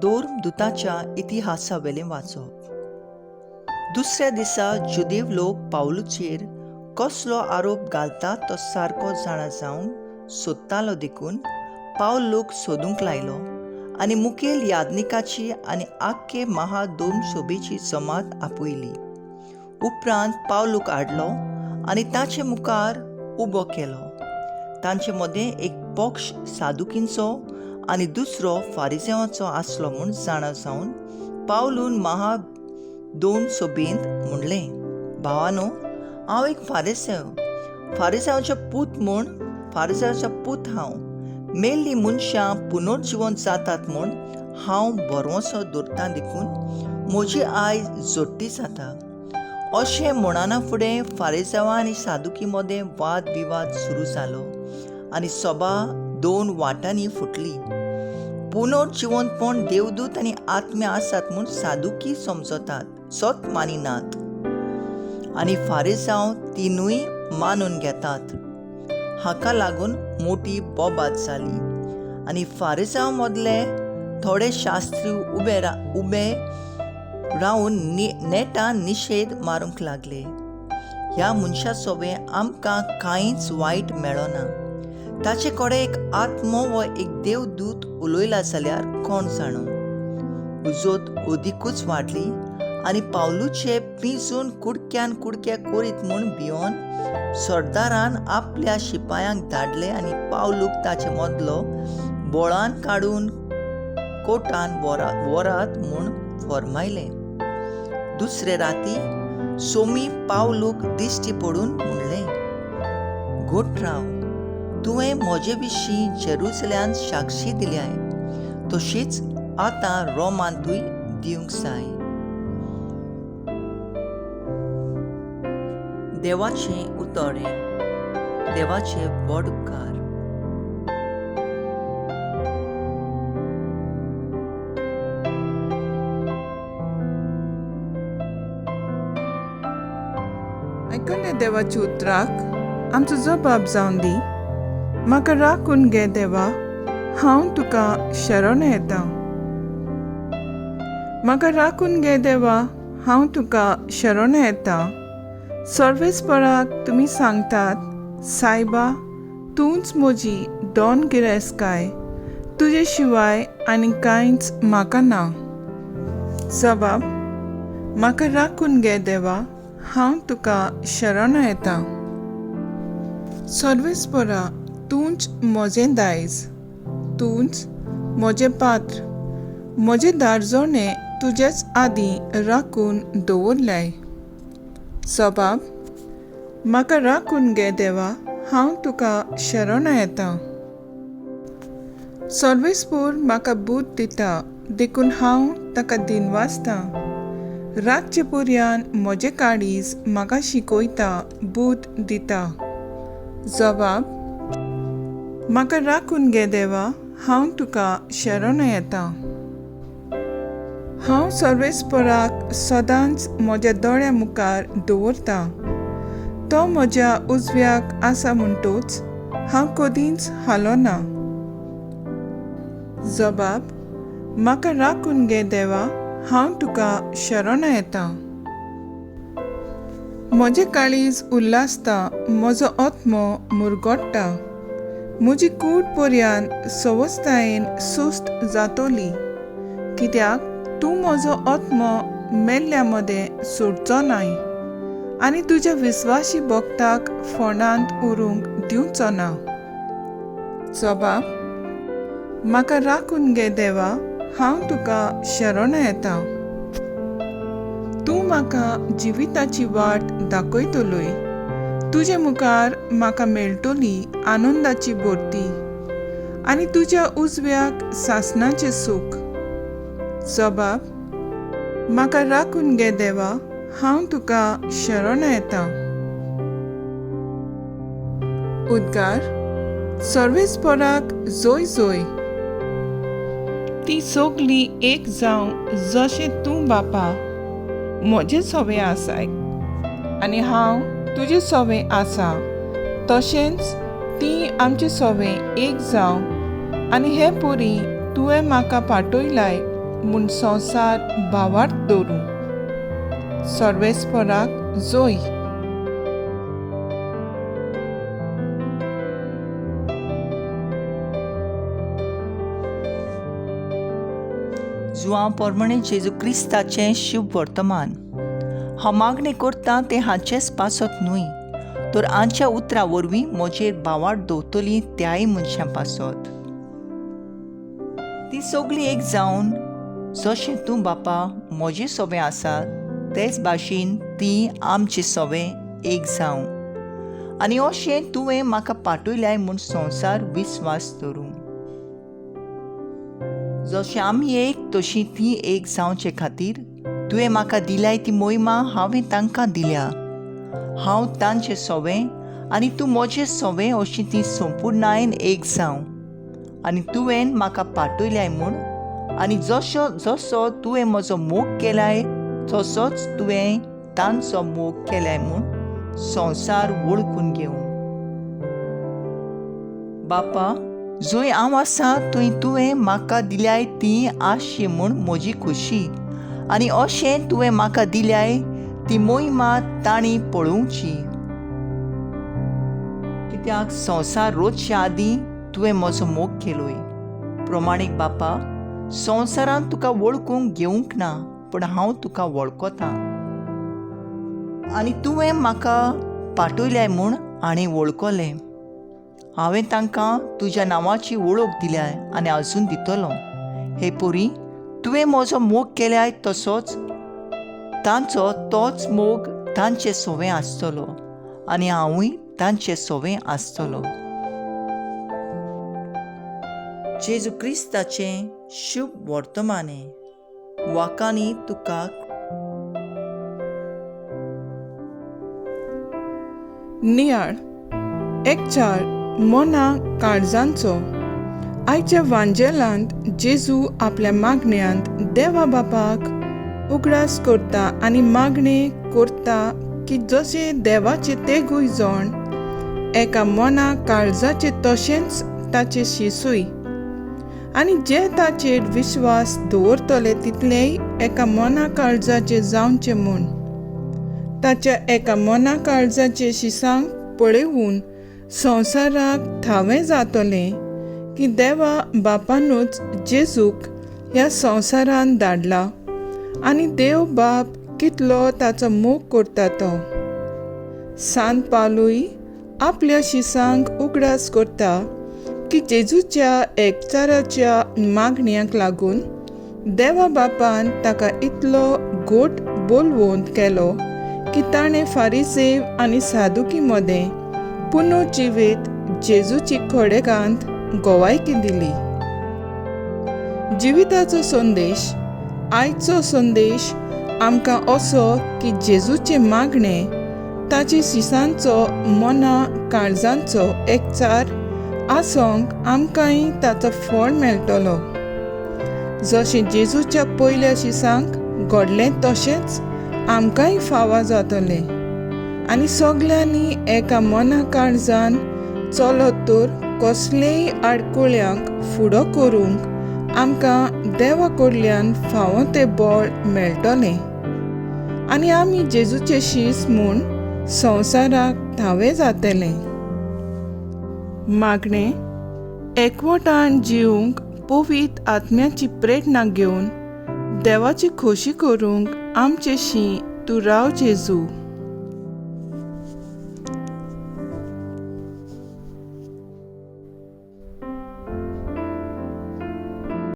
दोर्मदुताच्या इतिहासावेलें वाचप. दुसऱ्या दिसा जुदेव लोक पावलूचेर कसलो आरोप घालता तो सारको जाणा जावंक सोदतालो देखून पावलूक सोदूंक लायलो आनी मुखेल याज्ञिकाची आनी आख्खे महादोमसभेची जमात आपयली. उपरांत पावलूक हाडलो आनी ताचे मुखार उबो केलो. तांचे मदें एक पक्ष सादुकींचो आनी दुसरो फारिजेवाचो आसलो म्हूण जाणा जावन पावलून महा दोन सभेंत म्हणलें, भावानो, हांव एक फारिसेव, फारिसेवाचो पूत म्हूण फारिसेवाचो पूत हांव. मेल्लीं मनशां पुनर्जिवन जातात म्हूण हांव भरवंसो दवरतां देखून म्हजी आयज जोडटी जाता. अशें म्हणना फुडें फारिसांवां आनी सादुकी मदें वाद विवाद सुरू जालो आनी सभा दोन वाटांनी फुटली. पुनर्जिवंतपण देवदूत आनी आत्मे आसात म्हूण सादुकी समजतात, सत मानिनात आनी फारिसांव तिनूय मानून घेतात. हाका लागून मोटी बोबाद जाली आनी फारिसांव मदले थोडे शास्त्री उबे रावन नेटान निशेध मारूंक लागले. ह्या मनशा सोबें आमकां कांयच वायट मेळना. ताचे कडेन एक आत्मो वा एक देवदूत उलयला जाल्यार कोण जाणो. उजोत अदिकूच वाडली आनी पावलूचे पिंजून कुडक्यान कुडके करीत म्हूण भियोन सरदारान आपल्या शिपायांक धाडले आनी पावलूक ताचे मदलो बोळान काडून कोटान वरात म्हूण फर्मायलें. दुसरे राती सोमी पावलूक दिश्टी पडून म्हणलें, घट राव, तुवें म्हजे विशीं जेरुसल्यान साक्षी दिल्याय, तशीच आतां रोमांतूय दिवंक जाय. देवाचें उतर हें, देवाचे व्हड उपकार. आयकल्ल्या देवाच्या उतराक आमचो जबाब जावन दी. म्हाका राखून घे देवा, हांव तुका शरण येता. म्हाका राखून घे देवा, हांव तुका शरण येता. सर्वेस्पराक तुमी सांगतात, सायबा तूंच म्हजी दोन गिरेस्तकाय, तुजे शिवाय आनी कांयच म्हाका ना. जबाब, म्हाका राखून घे देवा, हांव तुका शरण येता. सर्वेस्परा तूंच म्हजें दायज, तूंच म्हजें पात्र, म्हजें दारजोणें तुजेच आदीं राखून दवरल्याय. सबाब, म्हाका राखून घे देवा, हांव तुका शरण येता. सर्वेस्पोर म्हाका बूद दिता देखून हांव ताका दिनवासता. रातचे पर्यान म्हजें काळीज म्हाका शिकयता, बूद दिता. जबाब, म्हाका राखून घे देवा, हांव तुका शरण येता. हांव सर्वेस्पराक सदांच म्हज्या दोळ्या मुखार दवरता. तो म्हज्या उजव्याक आसा म्हणटूच हांव कदींच हालोना. जबाब, म्हाका राखून घे देवा, हांव तुका शरण येता. म्हजें काळीज उल्हासता, म्हजो आत्मो मुरगोट्टा. म्हजी कूड पर्यान सवस्तायेन सुस्त जातली, कित्याक तूं म्हजो आत्मो मेल्ल्या मदें सोडचो नाय आनी तुज्या विस्वाशी भक्ताक फोंडांत उरूंक दिवचो ना. जबाब, म्हाका राखून घे देवा, हांव तुका शरण येता. तूं म्हाका जिविताची वाट दाखयतलोय, तुजे मुखार म्हाका मेळटली आनंदाची भरती आनी तुज्या उजव्याक सासणाचें सूख. जबाब, म्हाका राखून घे देवा, हांव तुका शरण येता. उद्गार, सर्वेस्पराक जोय जोय. ती सगली एक जावं जशें तूं बापा म्हजें सवें आसाय आनी हांव तुजें सवें आसा, तशेंच ती आमचे सवें एक जावं आनी हे परी तुवें म्हाका पाठयलाय म्हूण संवसार भावार्थ दवरूं. सर्वेस्पराक जोय. जुआं पोरमणे जेजू क्रिस्ताचें शुभ वर्तमान. हांव मागणें करतां तें हाचेच पासत न्हय, तर आमच्या उतरां वरवीं म्हजेर भावार्थ दवरतलीं त्याय मनशां पासत. ती सगळीं एक जावन जशें तूं बापा म्हजे सोबें आसा तेच भाशेन ती आमचे सोबें एक जावं, आनी अशें तुवें म्हाका पाठयल्याय म्हूण संवसार विस्वास धरूं. जशें आमी एक तशी ती एक जावचे खातीर तुवें म्हाका दिल्याय ती मोहिमा हांवें तांकां दिल्या. हांव तांचे सोवें आनी तूं म्हजें सोवें अशी ती संपुर्णायेन एक जावं, आनी तुवें म्हाका पाठयल्याय म्हूण, आनी जसो जसो तुवें म्हजो मोग केलाय तसोच तुवें तांचो मोग केलाय म्हूण संवसार वळखून घेवं. बापा, जंय हांव आसा थंय तुवें म्हाका दिल्याय ती आसची म्हूण म्हजी खोशी, आनी अशें तुवें म्हाका दिल्याय ती मोहिमा तांणी पळोवची. कित्याक संवसार रोजच्या आदीं तुवें म्हजो मोग केलोय. प्रमाणीक बापा, संवसारान तुका वळखूंक घेवंक ना, पूण हांव तुका वळखतां, आनी तुवें म्हाका पाठयल्याय म्हूण हांणी वळखलें. हांवें तांकां तुज्या नांवाची वळख दिल्या आनी अजून दितलो. हे पोरी, तुवें म्हजो मोग केल्याय तसोच तांचो तोच मोग तांचे सोवें आसतलो, आनी हांवूय तांचे सोवें आसतलो. जेजू क्रिस्ताचें शुभ वर्तमाने. वाकांनी तुका नियाळ एकचार मना काळजांचो. आयच्या वांजेलांत जेजू आपल्या मागण्यांत देवा बापाक उगडास करता आनी मागणें करता की जशें देवाचे तेगूय जण एका मना काळजाचे तशेंच ताचे शिसूय, आनी जे ताचेर विश्वास दवरतले तितलेय एका मना काळजाचे जावचे म्हूण. ताच्या एका मना काळजाचे शिसांक पळोवन संवसाराक थावें जातलें की देवा बापानूच जेजूक ह्या संवसारान धाडला आनी देव बाप कितलो ताचो मोग करता तो. सांत पावलूय आपल्या शिसांक उगडास करता की जेजूच्या एकचाराच्या मागण्यांक लागून देवा बापान ताका इतलो गोट बोलवंत केलो की ताणें फारिसेव आनी सादुकी मदें पुनर्जिवीत जेजूची खडेगांत गवायकी दिली. जिविताचो संदेश. आयचो संदेश आमकां असो की जेजूचें मागणें ताचे शिसांचो मना काळजांचो एकचार आसोंक आमकांय ताचो फळ मेळटलो. जशें जेजूच्या पयल्या शिसांक घडलें तशेंच आमकांय फावा जातलें, आनी सगल्यांनी एका मना काळजान चलत तर कसलेय आडकुळ्यांक फुडो करूंक आमकां देवा कडल्यान फावो तें बळ मेळटलें, आनी आमी जेजूचे शीस म्हूण संवसाराक धावे जातलें. मागणें एकवटान जिवंक पवित्र आत्म्याची प्रेरणा घेवन देवाची खोशी करूंक आमचे शी तूं राव जेजू.